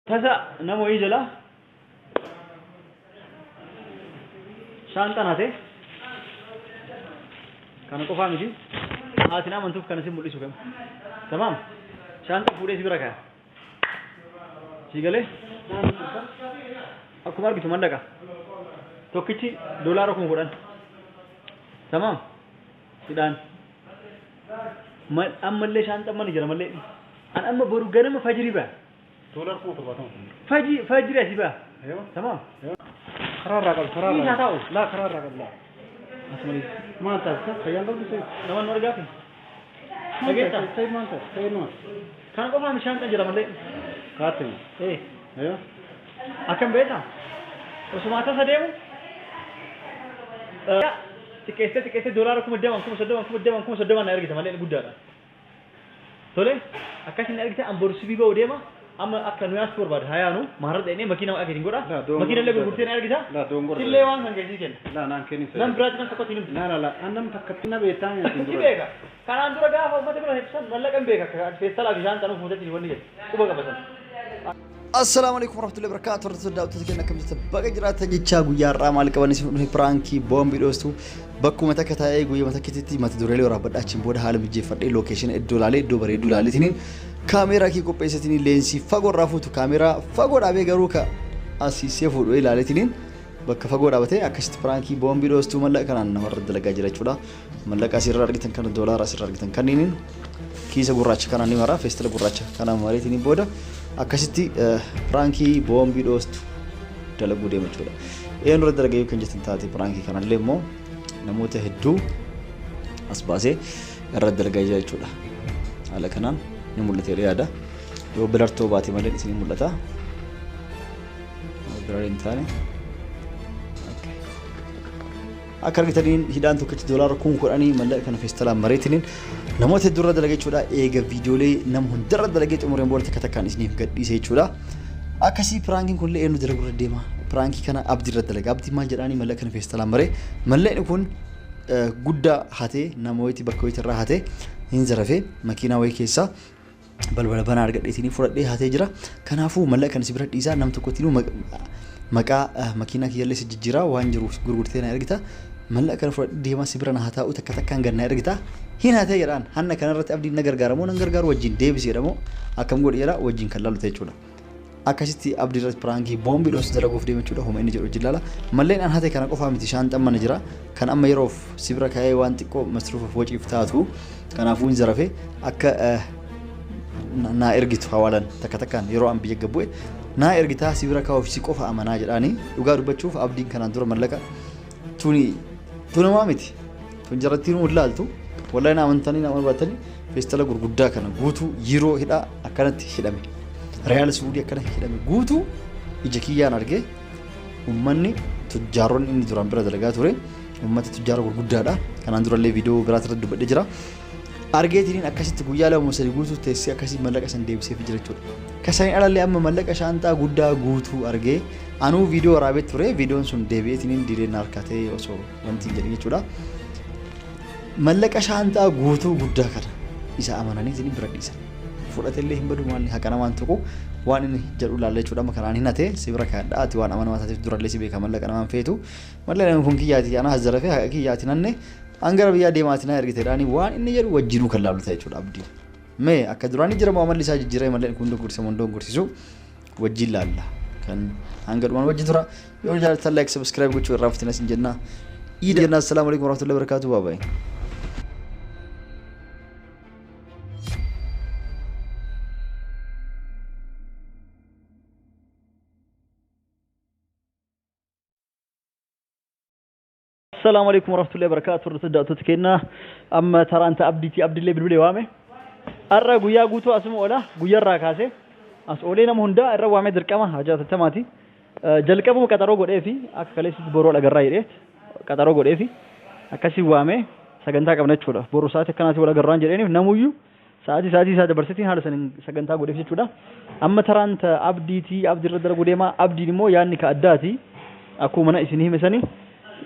Tasa nama wayii jalaa shaanxaan hate. Kana qofaa miti. Haatiin amantuuf kana si mul'isu kama. Tamaam. Shaanxaa fuudhee si bira kaaya. Si galee? Akkuma argitu mallaqa. Tokkichi $10,000. Tamaam. Hidhaan. Ammallee shaanxaan mana jira mallee. An amma boru ganama fajrii ba'a. $70,000 kun. Fajrii asii ba'a. Tamaam. Karaa irraa qabu, karaa Ni irraa. haa ta'u. Laa, karaa irraa qabu, laa. Asuma dhiisi. Maal taasisa? Fayyaan qabdu Sayyid? Nama nu argaafi. Dhageessaa? Sayyid maal taasisa? Sayyid maal? Kana qofaan shaanxaan jira mallee. Kaatti moo? Ee. Aywa. Akkam beektaa? Osuma tasa deemu xiqqeessitee xiqqeessitee $20,000, 30,000, 30,000, 30,000 na ergita malee guddaadha. Tole, akkasin na ergita. An boru sibii ba'u deema. Amma akka nu yaasuu barbaade haa yaanu maarra dhaqnee makiina maqaa keetiin godha. Laa, doongora Makiina illee guddaadha. gurgurtee na ergita. Laa, doongora. Sillee waan kan keessi kenna. Laa, naan kennin Nam Sayyid. biraatti nam tokkotti hin himtu. Laa, laa, laa. An nam takkatti na beektaa nyaatiin Si dura. beeka. Kanaan dura gaafa uummata bira ibsan mallaqa hin beeka. Akka feestalaa fi shaanxaa fuutetti wanni jedhu. Quba qaba sana. Assalaamu alaikum warahmatullahi wabarakatuh. Hordoftoota, daawwattoota keenya, akkam jirtan? Baga jiraatan jechaa, guyyaa har'aa maal qaban isin dhufe? Piraankii boombii dhoostu. Bakkuma takka taa'ee guyyaa takkititti mata dureelee waraabbadhaa, achiin booda haala mijeeffadhee, location iddoo ilaalee, iddoo bareedduu ilaaleetiniin, kaameeraa kee qopheessatiniin, leensii fagoo irraa fuutu, kaameeraa fagoo dhaabee garuu ka asiisee fuudhu ilaaleetiniin, bakka fagoo dhaabatee akkasitti piraankii boombii dhoostuu mallaqa kanaan namarra dalagaa jira jechuudha. Mallaqa asirra argitan kana, doolaara asirra argitan kanniiniin kiisa gurraacha kanaan ni mara, feestala gurraacha kana mareetiin booda akkasitti piraankii boombii dhoostu dalaguu deema jechuudha. Eenyu irra dalagee kan jettan taate, piraankii kanallee immoo namoota hedduu as baasee irra dalagaa jira jechuudha. Haala kanaan ni mul'ata jedhee yaada. Yoo bilartoo baate malee isinii mul'ata. Yoo blur hin taane. Akka argitaniin hidhaan tokkichi $10,000, mallaqa kana feestalaan mareetiniin namoota hedduu irra dalagee jechuudha. Eega viidiyoolee nama hundarra dalagee xumureen booda takka takkaan isiniif gadhiise jechuudha. Akkasii piraankiin kun illee eenyu dalaguu irra deema? Piraankii kana Abdii irra dalaga. Abdii maal jedhaanii? Mallaqa kana feestalaan maree, mallaqni kun guddaa hatee, nama wayitii bakka wayitii irraa hatee hin zarafee, makiinaa wayii keessaa balbala banaa argadheetiin fudhadhee hatee jira. Kanaafuu mallaqa kana si bira dhiisaa, nam tokkottinuu maqaa makiinaa kiyyallee si jijjiiraa, waan jiru gurgurtee na ergita. Mallaqa kana fudhadhee deemaa, si bira na haa taa'u, takka takkaan gad na ergita. Hin hatee jedhaan. Hanna kanarratti Abdiin na gargaara moo nan gargaaru, wajjin deebisi jedhamoo akkam godhi jedha, wajjin kan laalu ta'e jechuudha. Akkasitti Abdii irratti piraankii boombii dhoosu dalaguuf deema jechuudha. Homa inni jedhu wajjin laala. Malleen an hate kana qofaa miti, shaanxaan mana jira. Kan amma yeroof si bira kaa'ee waan xiqqoo masruufaaf waciif taatu. Kanaafuu hin zarafe, akka naa ergitu hawaalan takka takkaan yeroo an biyya gabbu'e naa ergitaa, si bira kaa'uuf si qofa amanaa jedhaanii. Dhugaa dubbachuuf Abdiin kanaan dura mallaqa tuni tunamaa miti. Tun jarattiin hin laaltu. Wallahi na amantanii nama barbaatanii, feestala gurguddaa kana guutuu yeroo hidhaa akkanatti hidhame. Riyaala Suudii akkana hidhame guutuu ija kiyyaan argee. Uummanni tujjaaronni inni duraan bira dalagaa ture uummata tujjaara gurguddaadha. Kanaan durallee viidiyoo biraati irratti dubbadhee jira. Argeetiniin akkasitti guyyaa 2 3 guutuu teessee akkasii mallaqa san deebiseef jira jechuudha. Kasaniin alallee amma mallaqa shaanxaa guddaa guutuu argee, anuu viidiyoo waraabee ture, viidiyoon sun deebi'eetiniin diileen na harkaa ta'ee osoo wanti hin jedhin jechuudha. Mallaqa shaanxaa guutuu guddaa kana isa amananiitiin bira dhiisan. Fudhatellee hin badu, waan haqa namaan tuqu waan inni jedhu ilaalla jechuudha. Amma kanaan hin hate, si bira kaa'adha, ati waan amanamaa taateef durallee si beeka, mallaqa namaan feetu. Mallaqni kun kiyyaati, ana hazzarafee haqa kiyyaati nanne, an gara biyyaa deemaati na ergiteedhaani, waan inni jedhu wajjinuu kan laalu ta'e jechuudha Abdiin. Mee akka duraanii jira moo amalli isaa jijjiiree, mallaqni kun dogorsiisa moo hin dogorsiisu, wajjin laalla. Kan hanga dhumaan wajjin tura. Yoo jaallattan like, subscribe gochuu irraa fuftina isin jenna. Iida jenna. Assalaamu alaikum warahmatullahi wabarakatuh. Bye bye. Assalaamu alaikum warahmatullahi wabarakatuh. Hordoftoota, daawwattoota keenya, amma taraan ta'a Abdiiti. Abdiillee bilbilee waame. Har'a guyyaa guutuu asuma oola. Guyyaarraa kaasee as oolee nama hundaa irra waamee dirqama hajaa tattamaati. Jalqabuma qaxaroo godhee fi akka kaleessitti boroo dhagarraa jedhee qaxaroo godhee fi akkasii waamee sagantaa qabna jechuudha. Boru sa'aatii akkanaati wal agarraan jedheeniif, namuyyuu sa'aatii sa'aatii isaa dabarseetiin haala saniin sagantaa godheef jechuudha. Amma taraan ta Abdiitii, Abdii irra dalaguu deema. Abdiin immoo yaadni ka addaati. Akkuma mana isin hime sani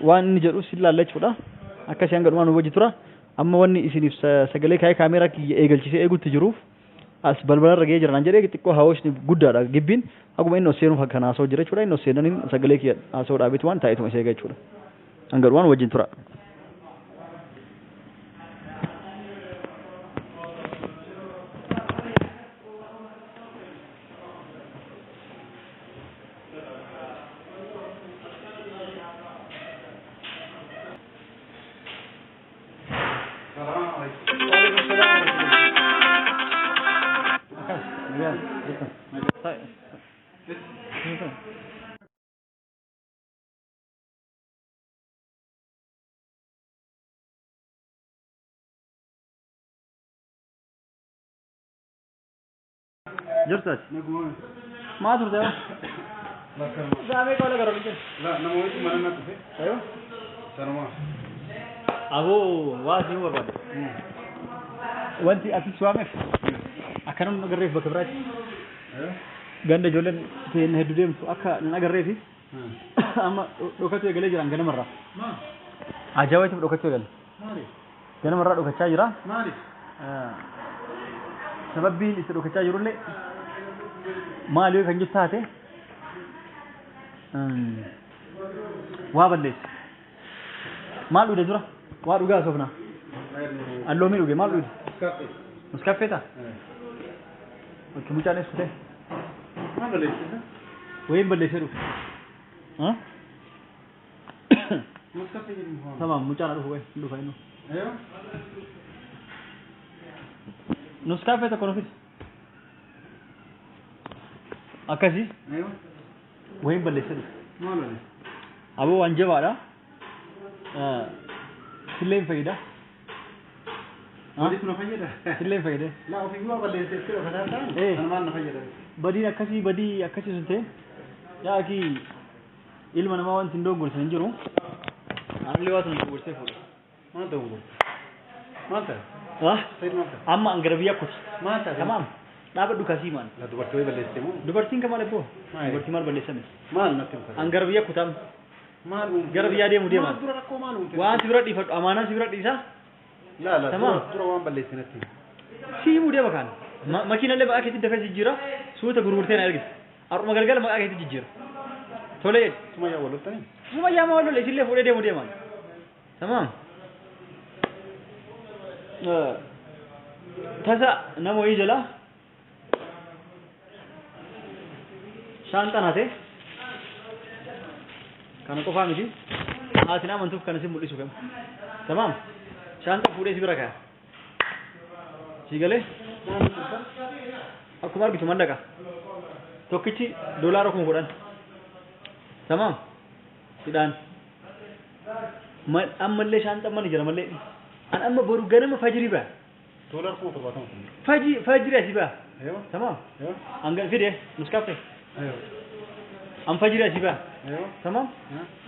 waan inni jedhu sin laalla jechuudha. Akkasii hanga dhumaa nu wajji tura. Amma wanni isiniif sagalee kaa'ee kaameeraa kiyya eegalchisee eegutti jiruuf As balbalarra ga'ee jira naan jedhee xiqqoo hawaasni guddaadha gibbiin haguma inni ol seenuuf akkan haasa'u jira jechuudha. Inni ol seenaniin sagalee kiyya haasa'uu dhaabeetu waan taa'eetuma isa eega jechuudha. Hanga dhumaan wajjin tura. Jirtu ati? Maa turte? Saamee qoola gara olin jiru. La, nama wayitu mana na dhufe. Aywa. Sanuma. Aboo waa si barbaade. Wanti ati si waameef akka namni agarreef bakka biraatti ganda ijoolleen ta'een hedduu deemtu akka nan agarreefi amma dhokachuu eegalee jiran ganamarraa. Maal? Ajaa'ibaatiif dhokachuu eegale. Maali? Ganamarraa dhokachaa jira. Maali? Sababbiin itti dhokachaa jirullee maali yoo kan jettu taate waa balleesse. Maal dhude dura? Waa dhugaa soofna. Alloomii dhuge maal dhude? Muskaffee. Muskaffeeta? Bakki mucaan eessa kutee? Maal balleessisa? Wayiin balleessee dhufe. Muskaffee jedhamu. Tamam mucaan dhufu wayi dhufa inni. Aywa. Nuskaffee tokko nu fidi. Akkasii Aywa. wayiin balleessee dhufe. Maal balleessa? Aboo waan jabaadha. Silleen fayyada. Maaliif na fayyada? Silleen fayyada. La, ofii waa balleessee itti dhokataa ta'an. Eh. Kana maal na fayyada? Badiin akkasii badii akkasii sun ta'e yaaki ilma namaa wanti hin dogoggorsan hin jiru. Anillee waa sun doggorsee fuudha. Maal ta'u kun? Maal ta'e? Ah? Sayid maal ta'e? Amma an gara biyya kuti. Maal ta'e? Tamaam. Dhaabadhu kasii maal? La, dubartii wayii balleessite moo? Dubartiin kan maal ebboo? Maali? Dubartii maal balleessame? Maal natti himta? An gara biyya kutam. Maal uumte? Gara biyyaa deemu deema. Maal dura rakkoo maal uumte? Waan si bira dhiifadhu amaanaan si bira dhiisa. La la, Tamaam. dura waan balleessite natti himi. Si himuu deema kaan. Makiinallee maqaa keetti dafee jijjiira. Suuta gurgurtee na ergite. Har'uma galgala maqaa keetti jijjiira. Tolee jedhi. Sumayyaa wal loltanii? Sumayyaa ma wal lolle isillee fuudhee deemu deemaan. Tamaam. Tasa nama wayii jalaa shaanxaan hate kana qofaa miti haatiin amantuuf kana si mul'isu kama. Tamaam. Shaanxaa fuudhee si bira kaaya. Si galee akkuma argitu mallaqa tokkichi $10,000. Tamaam. Sidhaan. Ammallee shaanxaan mana jira mallee. An amma boru ganama fajrii ba'a. $70,000 kun. Fajrii asii ba'a. Aywa. Tamaam. Aywa. Hanga fide muskaffe. Aywa. An fajrii asii ba'a. Aywa. Tamaam.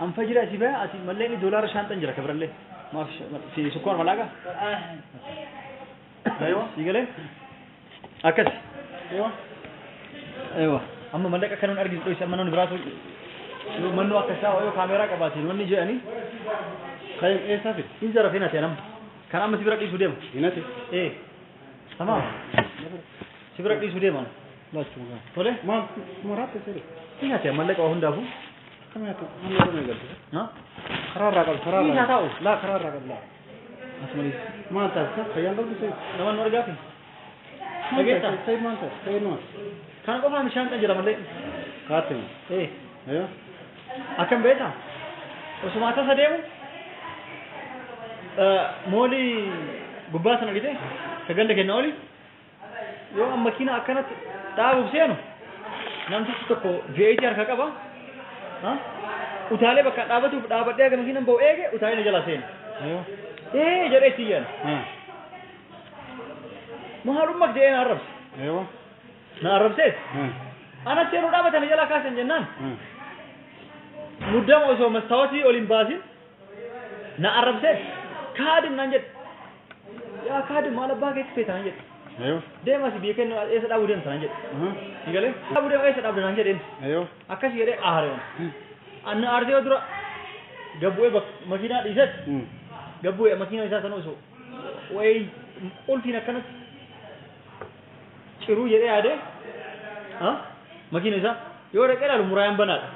An fajrii asii ba'a ati mallee inni doolaara shaanxaan jira kabirallee. Maaf si sukkaar malaaqa? Aywa. Si galee? Akkas. Aywa. Aywa. Amma mallaqa akka nuun argisu dhoyse amma namni biraatu yoo mannoo akka isaa yoo kaameeraa qabaateen wanni jedhanii Kayyam eessaa fide? hin zarafeen ati anam. Kan amma si bira dhiisuu deema. Hinati. Ee. Tamaam. Si bira dhiisuu deema. Laachuma gaa. Tole? Maal maraatti seeri? Hin ati mallaqa waa hundaafuu. Akkam yaatu? Amma yeroo eegalte? Ha? Karaarraa qabu karaarraa. Ni haa taa'u. Laa, karaarraa qabu laa. Asuma dhiisi. Maal taasisa? Fayyaan qabdu seeri? Nama nu argaafi? Maal Dhageessaa? ta'e? Sayid maal ta'e? Sayid maal? Kana qofaa shaanxaan jira mallee. Kaatti moo? Ee. Aywa. Akkam beektaa? Osuma tasa deemu moolii gubbaa sana argite ka ganda kenna oli yoo amma makiina akkanatti dhaabuuf seenu namtichi tokko V8 harka qaba. Utaalee bakka dhaabatuuf dhaabadhee akka makiinaan ba'u eege utaalee na jalaa seene. Aywa. Ee jedhee itti iyyaan. Maalummaa jedhee na arrabse. Aywa. Na arrabseet anatti yeroo dhaabatan na jalaa kaasan jennaan muddama osoo mastaawotii ol hin baasin na arrabseet kaadim naan jedhe. Yaa kaadim maal abbaa keetti feeta naan jedhe. Aywa. Deema si biyya kennu eessa dhaabuu deemta naan jedhe. Si galee? Dhaabuu deema eessa dhaabde naan jedheen. Aywa. Akkasii jedhee aare. Anna aartee dura gabbu'ee makiinaa dhiisetti gabbu'ee makiinaa isaa sana osoo wayii qulfiin akkanatti Ciruu jedhee yaadee makiina isaa yoo dhaqee ilaalu muraayaan banaadha.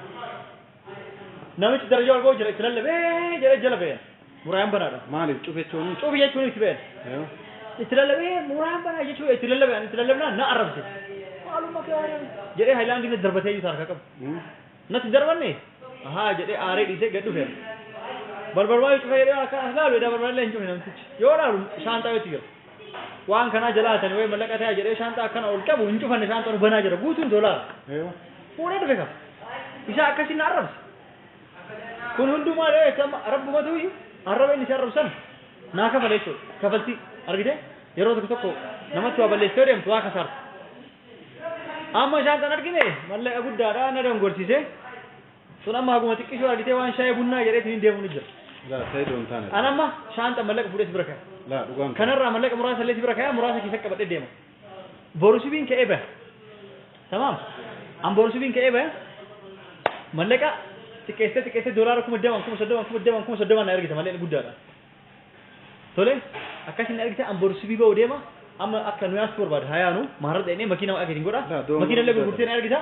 Namichi darajaa ol ba'u jira itti lallabee jedhee jala ba'e. Muraayaan banaadha. Maaliif cufe jechuun? Cufi jechuun itti ba'e. Itti lallabee muraayaan banaa jechuun itti lallabee itti lallabnaan na arrabse. Maalummaa kee jedhee haayilaandii na darbatee iyyuu harka qabu. Natti darbanne ahaa jedhee aaree dhiisee gad dhufe. Balbalmaa cufee jedhee akka as laalu edaa balballee hin cufne namtichi. Yoo laalu shaanxaa wetti jira. Waan kanaa jalaa hatanii wayi mallaqa ta'aa jedhee shaanxaa akkana ol qabu hin cufanne shaanxaan banaa jira guutuun doolaara. Fuudhee dhufe qaba. Isa akkasiin na arrabse. Kun hundumaa rabbumatu iyyuu arraba inni si arrabsan naa kafale jechuudha. Kafaltii argite yeroo tokko tokko namatti waa balleessitee deemtu waa kasaarta. Amma shaanxaan argine mallaqa guddaadha na dongorsiise. Sun amma haguma xiqqishoo argitee waan shaayii bunnaa jedhee ittiin deemu ni jira. Laa Saidoo hin taane. An amma shaanxa mallaqa fuudhee si bira kaa'e. Laa dhugaan. Kanarraa mallaqa muraasa illee si bira kaa'e muraasa keessa qabadhee deema. Boru sibiin ka'ee bahe. Tamaam. An boru sibiin ka'ee bahe mallaqa xiqqeessee xiqqeessee doolaara 20,000 30,000 20,000 30,000 na ergite malee guddaadha. Tole akkasiin na ergite an boru sibii ba'u deema. Amma akka nu yaasuu barbaade hayaanu maarra dhaqnee makiina maqaa keetiin godha. Makiina illee gurgurtee na ergita.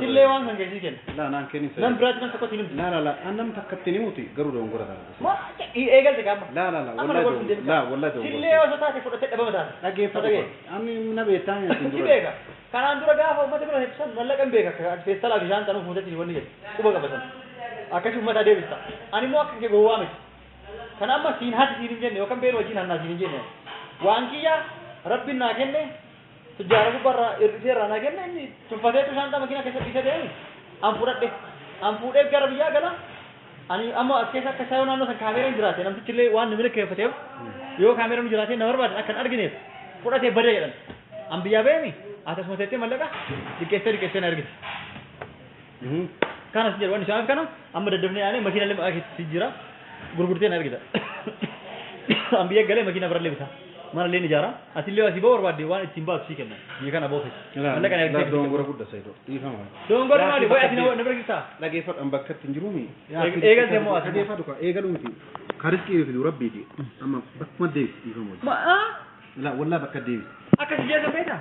Sillee waan kan keessi kenna. Laa naan kennin. Nan biraatti nan tokkotti himti. Laa laa laa an nam takkatti ni muti garuu dongora taate. Ma eegalte qaama. Laa laa laa wallahi dongora. Laa wallahi dongora. Sillee osoo taate fudhattee dhabama taate. Dhaggeeffadhu. Ani na beektaa hin dura. Si beeka. Kanaan dura gaafa uummata bira ibsan mallaqa hin beeka. Feestalaa fi shaanxaa fuutetti wanni jedhu quba qabatan. Akkasii uummata deebista. Ani immoo akka kee gowwaa miti. Kana amma siin hati siin hin jenne yookaan beela wajjin hannaa siin hin jenne. Waan kiyyaa Rabbiin naa kenne tujjaara gubbaarraa hir'isee irraa naa kenne inni tuffateetu shaanxaa makiinaa keessa dhiisee deemi. An fudhadhe. An fuudhee gara biyyaa gala. Ani amma as keessa akka isaa yoo naannoo san kaameeraan jiraate namtichi illee waan nu milkeeffateef yoo kaameeraan nu jiraate na barbaadan akka hin argineef fudhatee bada jedhan. An biyyaa beemi akkasuma teettee mallaqa liqeessee liqeessee na ergite. Kanas jedhu wanni isaaf kana amma daddafnee yaanee makiina illee maqaa keessa jira gurgurtee na ergita. An biyya galee makiina birallee bitaa. Mana illee ijaara. Ati illee asii ba'uu barbaadde waan ittiin baatu sii kenna. Biyya kana ba'uu feesi. Mallaqa na ergitee. Dongora guddaa Saidoo. Dhiifama. Dongorri maali? Wayi ati na bira jirtaa? Dhageeffadhu an bakka itti hin jiruumi. Eegalte immoo ati. Dhageeffadhu ka eegaluu miti. Ka riskii fidu rabbiiti. Amma bakkuma deebisi dhiifama wajjin. Laa wallaa bakka deebisi. Akka si jeesan beektaa?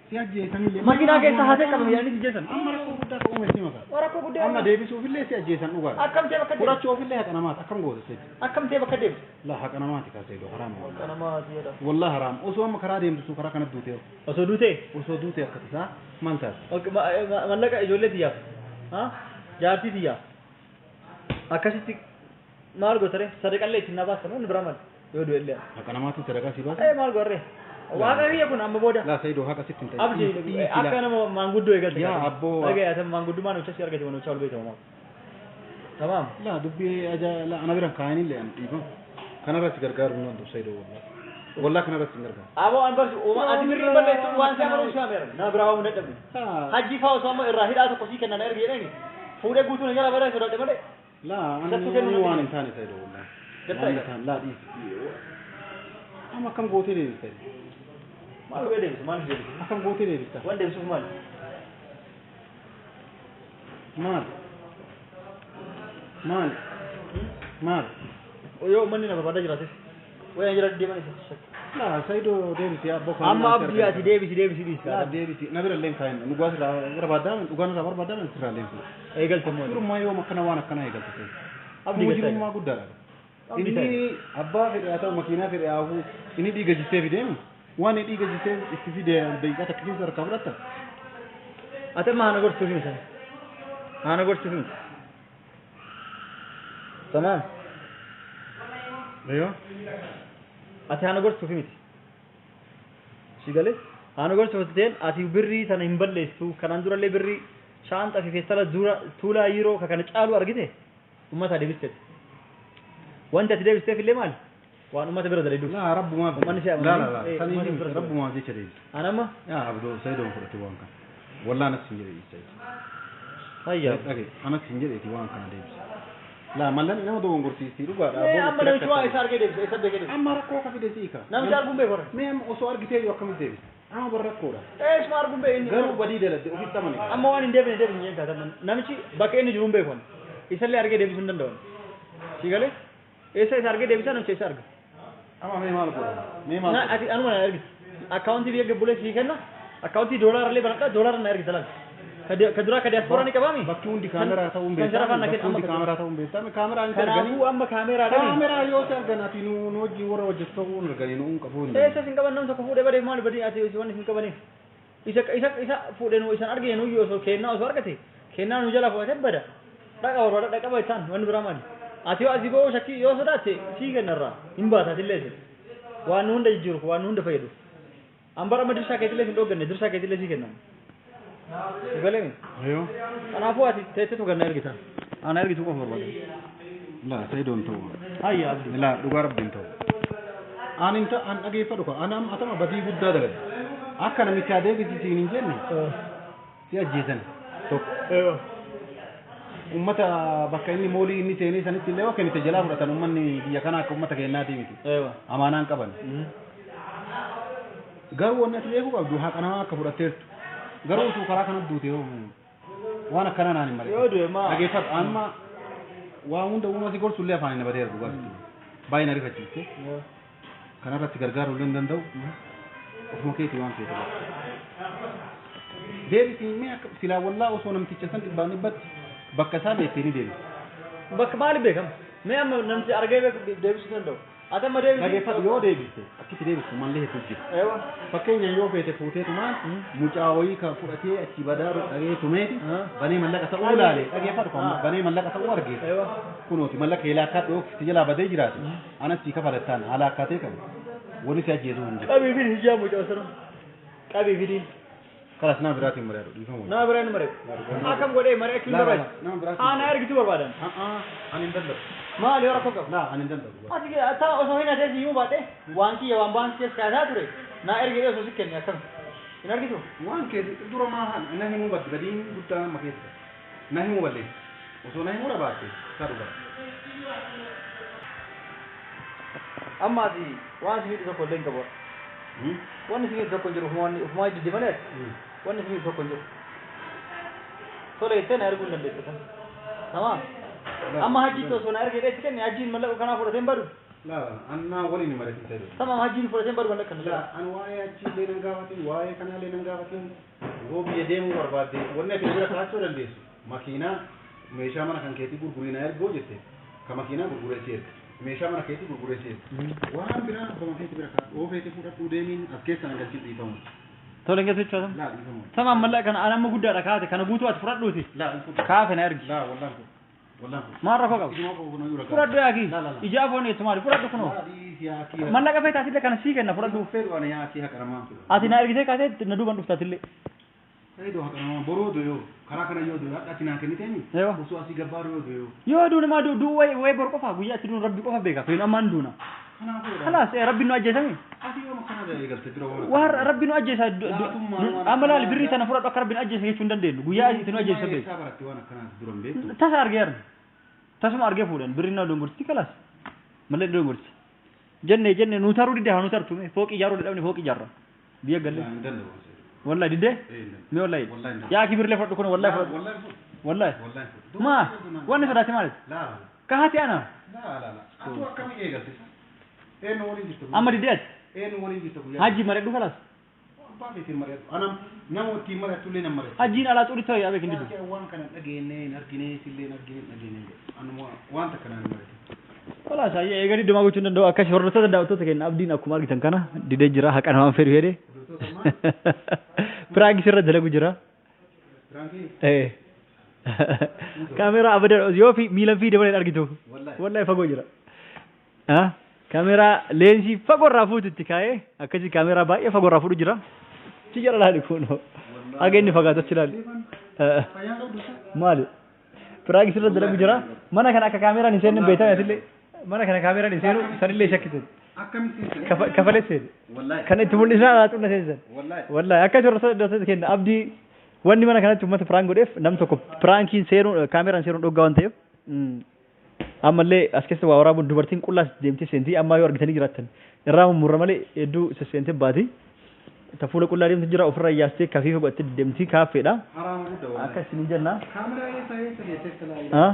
Si ajjeesanillee. Makiinaa keessa hatee qabame jedhanii si jeesan. Amma rakkoo guddaa ka uume si maka. Rakkoo guddaa. Amma deebisuufillee si ajjeesan dhugaadha. Akkam ta'e bakka deebisi. Fudhachuufillee haqa namaati. Akkam goota Saidoo? Akkam ta'e bakka deebisi. Laa haqa namaati ka Saidoo haraama. Haqa namaati jedha. Wallah haraam. Osoo amma karaa deemtu sun karaa kanatti duutee. Osoo duutee? Osoo duutee akka tasaa maal taate? Mallaqa ijoollee tiyyaaf. Jaartii tiyyaaf. Akkasitti maal gootaree? Sadaqallee ittiin na baasan wanni biraa maal? Yoo du'e illee. Haqa namaatiin sadaqaa si baasan? Maal goorree? Waaqa kiyya kun amma booda. Laa Saidoo haqa sitti hin ta'in. Abdi akka nama maanguddoo eegalte. Yaa abboo. Dhaga'e ati maanguddummaa namicha si argate namicha ol beekama maal. Tamaam. Laa dubbii ajaa laa ana biraan kaa'anillee an dhiifama. Kanarratti gargaaru hin danda'u Saidoo wallah. Wallah kanarratti hin gargaaru. Aboo an barsu ati birrii balleessu waan si amanuu si ameera. Nama biraa waamuu dadhabne. Hajji fa'aa osoo amma irraa hidhaa tokko sii kennan erga jedhani fuudhee guutuu na jala badaa sodaadhe malee. Laa ani waan hin taane Saidoo wallah. Waan hin taane laa dhiisi. Amma akkam gootee deebista? Maal godhee deebisu? Maaliif deebisu? Akkam gootee deebista? Waan deebisuuf maali? Maal? Maal? Maal? Yoo uummanni na barbaadaa jiraates. Wayi na jira deeman isa shakka. Laa Saidoo deebisi abboo kan. Amma abdii ati deebisi deebisi dhiisi. Laa deebisi na bira illee hin kaayin dhugaa sirraa barbaadaa dhugaan irraa barbaadaa sirraa illee hin fuudhu. Eegalte immoo. Firummaa yoom akkana waan akkana eegalte Saidoo. Abdii galtee. Mujrimummaa guddaadha. Inni abbaa fedhe haa ta'u makiinaa fedhe haa ta'u inni dhiiga jissee fideemi. Waan inni dhiiga jissee itti fide daqiiqaa takka keessa harkaa fudhatta. Ati amma haana gorsuuf himi sana. Haana gorsuuf himi. Tamaam. Eeyyoo. Ati haana gorsuuf himiti. Si galee haana gorsuuf ta'een ati birrii sana hin balleessu kanaan durallee birrii shaanxaa fi feestala tuulaa yeroo ka kana caalu argite uummata deebisteeti. Wanti ati deebisteef illee maali? Waan uummata bira dalagu. Laa rabbumaaf. Uummanni si Laa laa laa. amananii. Sanii himi rabbumaaf jecha deebiste. An amma Yaa abdoo Saidoon fudhate waan kana. Wallah anas hin jedhe Saidoo. hayya. Dhage anas hin jedheeti waan kana deebise. Laa mallan nama dogongorsiistii dhugaadha. Mee amma namichi waan isa argee deebise isa beekee deebise. Amma rakkoo akka fide siika. Namichi arguun beeku warra. Mee amma osoo argitee iyyuu akkamitti deebiste? Amma bar rakkoodha. Eesuma arguun beeku inni. Garuu badii daladde ofitti amane. Amma waan hin deebine deebine jeen taatan namichi bakka inni jiru hin beeku. Isallee argee deebisuu hin danda'u. Si galee? Eessa isa argee deebisaa namicha isa arga. Amma mee maal godha? Mee maal Na godha? ati anuma na argite. Akkaawuntii biyya gabbulee sii kenna. Akkaawuntii doolaara illee banadhaa doolaara na ergita laal. Ka duraa ka diyaaspoora ni qabaami? Bakki hundi kaameraa ta'uun Kan beekama. sharafa na Bakki kenna hundi amma kaameraa ta'uun beekama. Kaameraa hin arganii. Kanaafuu amma kaameraa dhami. Kaameraa yoo si argan ati nu wajjin warra hojjetu ta'uu hin arganii nu hin qabu. Eessa isin qaban namni tokko fuudhee badeef maali badii ati wanni isin qabaniif? Isa isa isa fuudhee nu isan argine nuyyuu osoo kennaa osoo argate kennaa nu jala fudhatee bada. Dhaqa barbaada dhaqa isaan wanni biraa maali? Ati yoo asii ba'uu shakkii yoo sodaatte sii kennarraa hin baata atillee isin. Waan nu hunda jijjiiru waan nu hunda fayyadu. An bara amma dirshaa keetillee sin dhoogganne dirshaa keetillee sii kennan. Galemi. Ayoo. Kanaafuu ati teettetu ganna ergita. Ana ergitu qofa barbaada. Laa Sayidoon ta'u. Hayya Abdi. Laa dhugaa rabbiin ta'u. Ani an dhageeffadhu ka ani amma atama badii guddaa dalage. Akka namicha adeemsisi siin hin jenne si ajjeesan tokko. Ummata bakka inni moolii inni seenee sanitti illee akka inni jalaa fudhatan ummanni biyya kanaa akka ummata keenyaatii miti. Amaanaan qaban. Garuu wanni ati beekuu qabdu haqa namaa akka fudhatteertu. Garuu utuu karaa kanatti duute yoo waan akkanaa naan hin malee. Yoo du'e maa? Dhageeffadhu amma waa hunda uuma si gorsu illee afaan hin badeera dhugaa sitti. Baay'ee na rifachiiste. Kanarratti gargaaruu illee hin danda'u. Ofuma keetii waan feete godhu. Deebisii mee akka silaa wallaa osoo namticha san dhibbaan dhibbatti bakka isaa beektee ni deebiste. Bakka maali beekama? Mee amma namti argee beeku deebisuu danda'u. Ati amma deebisii. Dhageeffadhu yoo deebiste akkitti deebistu mallee hedduu jira. Eewa. Fakkeenya yoo feete fuuteetumaan mucaa wayii kan fudhatee achi badaaru dhagee tumeeti banee mallaqa ta'uu laale dhageeffadhu kan banee mallaqa ta'uu argeeta. Eewa. Kunooti mallaqa eelaa akka dhoof si jalaa badee jiraate anas si kafalattaan haala akkaatee qabu wanni si ajjeesu hin jiru. Qabii fidi hijaa mucaa sana. Qabii fidi. Kalas nama biraatiin mari'adhu dhiifama. Nama biraan mari'atu. Akkam godhee mari'achuu hin barbaachisu. Nama biraatiin. Ana ergituu barbaadan. Ani hin danda'u. Maali yoo rakkoo qabu? Laa ani hin danda'u. Ati taa osoo hin adeemsi himuu baadhee waan kiyya waan baankii keessa kaasaa ture naa ergee osoo si kenne akkam. Hin argitu? Waan keessa dura maa na himuu badde badiin guddaa amma keessa. Na himuu balleessa. Osoo na himuu dhabaatte isaa dhugaa. Amma ati waan si miidhu tokko illee hin qabu. Wanni si miidhu tokko hin jiru ofumaa didde malee ati. Wanni si miidhu tokko hin jiru. Tola jettee na erguu hin dandeessa. Tamaam. Amma hajjiitti osoo na ergee dheessi kenne hajjiin mallaqa kanaa fudhatee hin badu. Laa annaa waliin hin mari'atin ta'e. Tamaam hajjiin fudhatee hin badu mallaqa kana. Laa an waa'ee achii illee nan gaafatin waa'ee kanaa illee nan gaafatin yoo biyya deemuu barbaadde wanni ati bira kaachuu dandeessu makiinaa meeshaa mana kan keetii gurgurii na ergoo jette ka makiinaa gurguree si erga meeshaa mana keetii gurguree si erga waan biraa abbama keetii bira kaadhu oo feete fudhadhuu deemiin as keessa nan galchin dhiifamu. Tola hin geessu jechuudha. Laa dhiifamu. Tamaam mallaqa kana an amma guddaadha kaate kana guutuu ati fudhadhuuti. Laa hin fudhu. Kaafe na ergi. Laa wallaan fudhu. Wallaan fudhu. Maal rakkoo qabu? Isuma qofa kunoo yoo Fudhadhu yaakii. Laa laa laa. Ijaa foon eessu maali? Fudhadhu kunoo. Laa dhiisi yaakii. Mallaqa feete atillee kana sii kenna fudhadhu. Fedhu ana yaakii haqa namaan fedhu. Ati na ergitee kaatee na duuban dhufta atillee. Sayido haqa namaan boroo doyoo karaa kana yoo doyoo hadha ati naa kenniteemi. Eewa. Osoo asii gabbaaru yoo doyoo. Yoo duune maa du'u wayi bor qofa guyyaa itti duun rabbi qofa beeka. Feenu ammaan duuna. Kanaafuu Kalaas rabbi nu ajjeesami. Ati yoo akkana eegalte dura waan Waan rabbi nu ajjeesa Laatummaa amma laali birrii sana fudhadhu akka rabbi nu ajjeesa jechuu hin dandeenyu. Guyyaa itti nu ajjeesa beeka. Eessaa baratte waan akkanaati dura hin beektu. Tasa argee arge. Tasuma argee fuudhan birrii na dongorsi kalaas. Mallee dongorsi. Jenne jenne nu taruu didde haa nu tartu fooqii ijaaruu dadhabne fooqii ijaarra. Biyya galle. Laa hin danda'u. Wallahi didde? Ee hin danda'u. Mee wallahi. Wallahi hin danda'u. Yaa kibirlee fudhadhu kun wallahi fudhadhu. Wallahi fudhu. Wallahi. Wallahi fudhu. Maa wanni sodaate maali? Laa Kahaati ana. laa laa laa. Atu akkamii eegalte? Eenyu waliin jirtu? Amma didde ati. Eenyu waliin jirtu guyyaa? Hajji mari'adhu kalaas. Abbaa keetiin mari'adhu. Anam nama ittiin mari'attu illee nan mari'attu. Hajjiin alaa xurii ta'e yaabee kindidu. Yaa waan kana dhageenye hin argine sillee hin argine hin dhageenye. Anuma waan takka naan mari'atu. Kalaas ayyee eeganii dhumaa gochuu hin danda'u akkas hordoftoota daawwattoota keenya abdiin akkuma argitan kana didee jira haqa namaan fedhu jedhe. Piraanki sirra dalagu jira. Piraankii? Kaameeraa abadan yoo fi miilan fi dabalee argitu. Wallahi. Wallahi fagoo jira. Kaameeraa leensii fagoo irraa fuutu itti kaa'ee akkasii kaameeraa baay'ee fagoo irraa fuudhu jira. Ci jala laali kunoo. Haga inni fagaatu achi laali. Fayyaan qabdu isaa? Maali? Piraanki sirra dalagu jira. Mana kana akka kaameeraan hin seenne beektan atillee. Mana kana kaameeraan hin seenu sanillee shakkitan. Akkamitti seene? Kafalee seene. Wallahi. Kan itti mul'isaa alaa xumna seensan. Wallahi. Wallahi akka hordoftoota keenya abdii wanni mana kanatti uummata piraank godheef nam tokko piraankiin seenuu kaameeraan seenuun dhoggaa waan ta'eef ammallee as keessa waa waraabuun dubartiin qullaas deemtee seentii ammaa yoo argitanii jiraattan irraa mummurra malee hedduu sesseentee baati. Ta fuula qullaa deemtu jira ofirra yaastee kafiifa godhattee deemtii kaaffeedha. Haraama guddaa wallahi. Akka isin jenna. Kaameraa eessa eessa geessee silaa?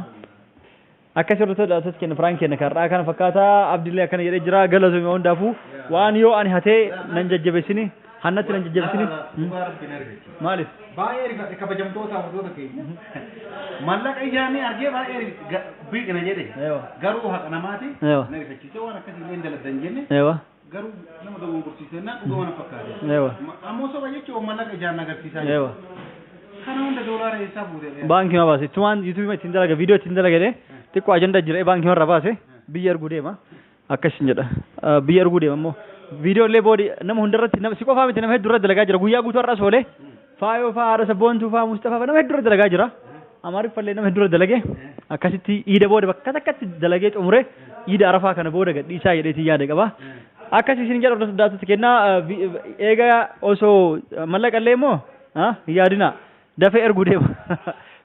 Akkas hordoftoota keenya piraank keenya karraa kana fakkaata abdiillee akkana jedhee jira galatoomi hundaafuu waan yoo ani hatee nan jajjabeessini. Hannatti nan jajjabsini. Dhugaa Rabbiin argachi. Maaliif? Baay'ee rifadhe, kabajamtoota hordoftoota keenya. Mallaqa ijaanii argee baay'ee biqina jedhe. Eewa. Garuu haqa namaati. Eewa. Na rifachiisee waan akkasii illee hin daladdan jenne. Eewa. Garuu nama dogongorsiisee naan dhuguma na fakkaate. Eewa. Ammoo soba jechuun mallaqa ijaan agarsiisaa jiru. Eewa. Kana hunda doolaara eessaa buute? Baankii ma baase? Tumaan yuutuubii ittiin dalaga, viidiyoo ittiin dalaga, xiqqoo ajandaa jira, baankii marraa baase biyya erguu deema. Akkasin jedha. Biyya erguu deema immoo. Viidiyoo illee boodi nama hundarratti, nama si qofaa miti, nama hedduu irratti dalagaa jira. Guyyaa guutuu har'as oolee Faayoo faa, haadha sabboontuu faa, Mustafaa faa, nama hedduu irratti dalagaa jira. Amaariffallee nama hedduu irratti dalage. Akkasitti iida booda bakka takkatti dalagee xumure, iida Arafaa kana booda gadhiisaa jedheetii yaada qaba. Akkasii isin jedha, hordoftoota daatatti kennaa. Eega osoo mallaqa illee immoo hin yaadina, dafee erguu deema.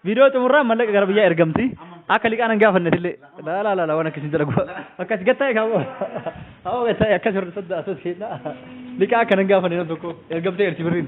Viidiyoo xumurraa mallaqa gara biyyaa ergamti. Akka liqaan hin gaafannetillee. Laa laa laa waan akkasiin dalagu. Akkas gattaa'e kaawwa. Haa, gattaa'e akkas hordoftoota daatatti kennaa. Liqaa akka hin gaafanne nam tokko ergamtee erti birriin.